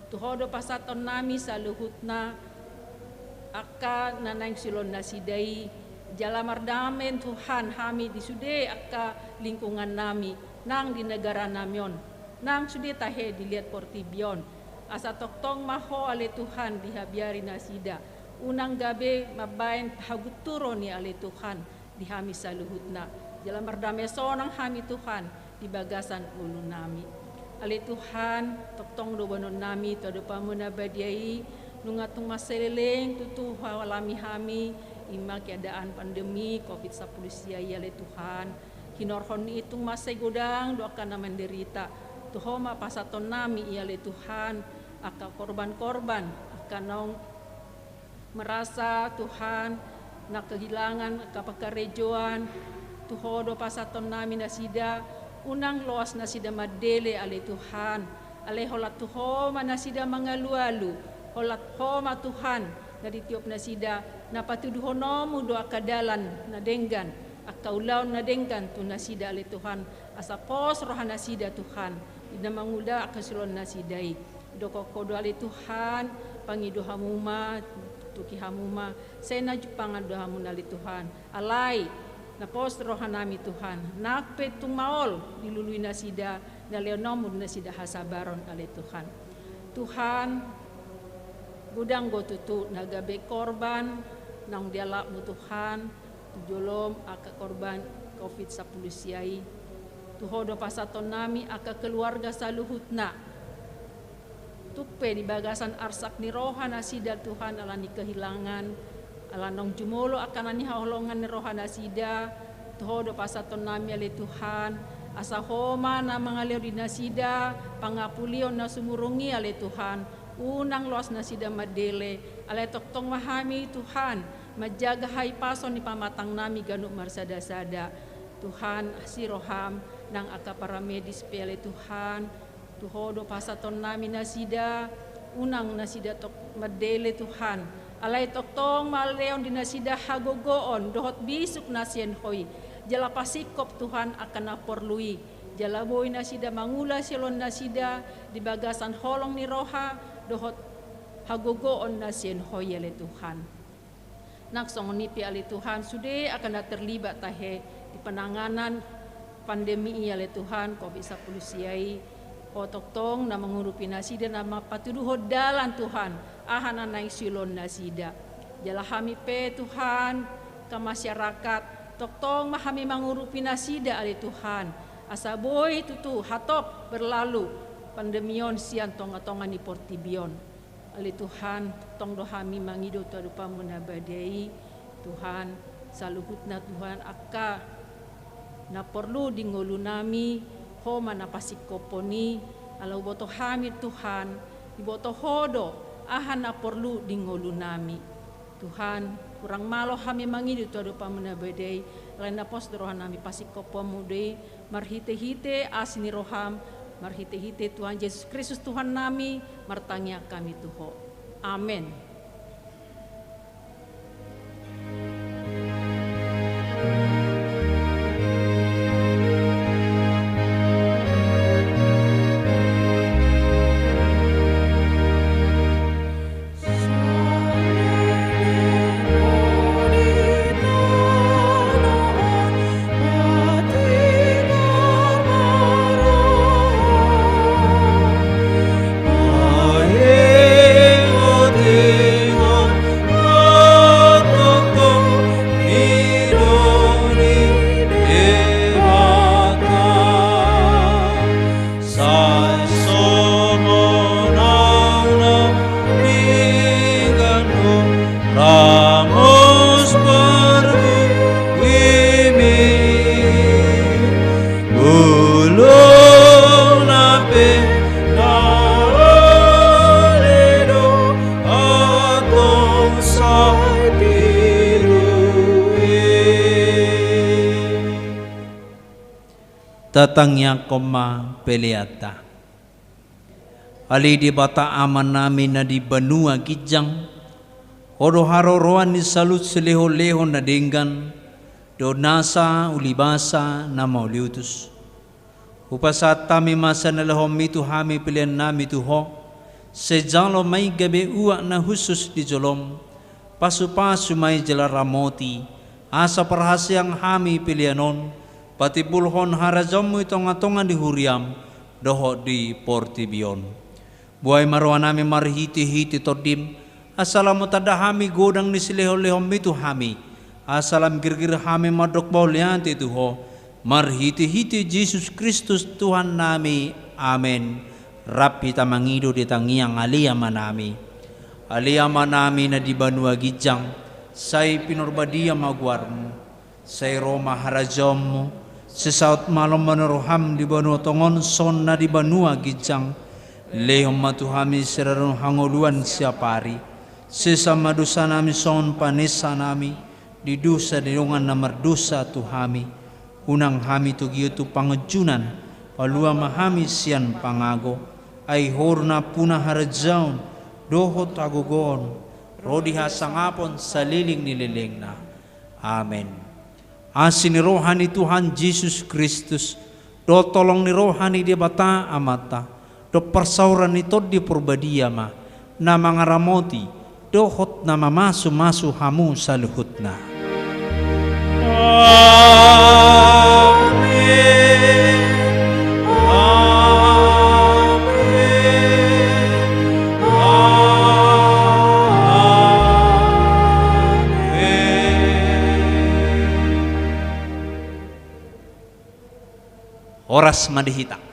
Tu Ho do pasahaton nami saluhutna angka na naeng siulaon nasida i, jala mardame Tuhan hami di sude angka lingkungan nami, nang di negara nami on, nang sude tahe di liat portibi on. Asa tongtong ma Ho ale Tuhan di habiari nasida, unang gabe mambaen hagunturon i ale Tuhan di hami saluhutna. Jala mardame sonang hami Tuhan di bagasan ngolu nami. Ale Tuhan, tongtong do boanon nami tu adopanmu na badia i, nunga tung mansai leleng tutu hualami hami, i ma keadaan pandemi covid sampulu sia i ale Tuhan. Hinorhon ni i tung mansai godang do angka na manderita. Tu Ho ma pasahaton nami i ale Tuhan, angka korban-korban, angka naung merasa Tuhan na kehilangan angka pangkarejoan, tu Ho do pasahaton nami nasida, unang loas nasida mandele ale Tuhan. Alai holan tu Ho ma nasida mangalualu, holan Ho ma Tuhan na ditiop nasida, na patuduhononmu do angka dalan na denggan, angka ulaon na denggan tu nasida ale Tuhan, asa pos roha nasida Tuhan, di na mangula angka siulaon nasida i. Didok Ho do ale Tuhan, pangido hamu ma, tuki hamu ma, sai na jumpangan do hamu ale Tuhan. Alai, na pos roha nami Tuhan, nang pe tung maol dilului nasida, na lehononmu nasida hasabaron ale Tuhan. Tuhan, godang do tutu na gabe korban, naung dialapmu Tuhan, tu jolom angka korban covid sampulu sia i. Tu Ho do pasahaton nami angka keluarga saluhutna. Tung pe di bagasan arsak ni roha nasida Tuhan ala ni kehilangan, ala naung jumolo angka na nihaholongan ni roha nasida, tu Ho do pasahaton nami ale Tuhan, asa Ho ma na mangalehon di nasida pangapulion na sumurung i ale Tuhan, unang loas nasida mandele, alai tongtong ma hami Tuhan, manjaga hahipason ni pamatang nami ganup marsada-sada. Tuhan, asi roham, nang angka paramedis pe ale Tuhan, Tu Ho do pasahatonnami nasida, unang nasida tong mandele Tuhan. Alai tongtong ma lehon di nasida hagogoon dohot bisuk na sian Ho i. Jala pasingkop Tuhan angka na porlu i. Jala boi nasida mangula siolon nasida di bagasan holong ni roha dohot hagogoon na sian Ho i ale Tuhan. Nang songon i pe ale Tuhan, sude angka na terlibat tahe di penanganan pandemi i ale Tuhan, covid sampulu sia i, Ho tongtong na mangurupi nasida, na mangpatuduhon dalan Tuhan, aha na naeng siolon nasida. Jala hami pe Tuhan, angka masyarakat, tongtong ma hami mangurupi nasida ale Tuhan, asa boi tutu hatop berlalu pandemi on sian tonga-tonga ni portibi on. Ale Tuhan, tong do hami mangido tu adopanMu na badia i, Tuhan, saluhutna Tuhan, angka na porlu di ngolunami, Ho ma na pasingkophon i, ala huboto hami Tuhan, diboto Ho do aha na porlu di ngolunami. Tuhan, hurang malo hami mangido tu adopanMu na badia i, alai na pos do rohanami pasingkophonMu do i, marhite-hite asi ni rohaM, marhite-hite Tuhan Jesus Kristus Tuhannami, martangiang hami tu Ho. Amen. Sai songon au na denggan Ho, ramos parbuimi, bulungna pe na ale do, antong sai tiru i. Tatangiangkon ma peleanta. Ale Debata Amanami na di banua ginjang, Ho do haroroan ni saluhut silehon-lehon na denggan, dohot nasa ulibasa na mauliutus. Hupasahat hami ma sian na nilehonMi tu hami peleannami tu Ho, sai jalo ma i gabe uap na hushus di joloM, pasupasu ma i jala ramoti, asa parhaseang hami pelean on patimbulhon harajaonMu i tonga-tonga ni huriaM dohot di portibi on. Buhai ma rohanami marhite-hite TondiM, asa lam hutanda hami godang ni silehon-lehonMi tu hami, asa lam girgir hami mandok mauliate tu Ho, marhite-hite Jesus Kristus Tuhannami. Amen. Rap hita mangido di tangiang Ale Amanami. Ale Amanami na di banua ginjang, sai pinarbadia ma goarMu. Sai ro ma harajaonMu, sai saut ma lomo ni rohaM di banua tonga on songon na di banua ginjang. Lehon ma tu hami sadari on hangoluan siapari. Sesa ma dosanami songon panesanami di dosa ni dongan na mardosa tu hami. Unang hami togihon tu pangunjunan, palua ma hami sian pangago. Ai Ho do nampuna harajaon dohot hagogoon ro di hasangapon saleleng ni lelengna. Amen. Asi ni roha ni Tuhan Jesus Kristus, dohot holong ni roha ni Debata Amanta, dohot parsaoran ni Tondi Parbadia ma na mangaramoti dohot na mamasu-masu hamu saluhutna. Amen. Amen. Amen. Horas ma di hita.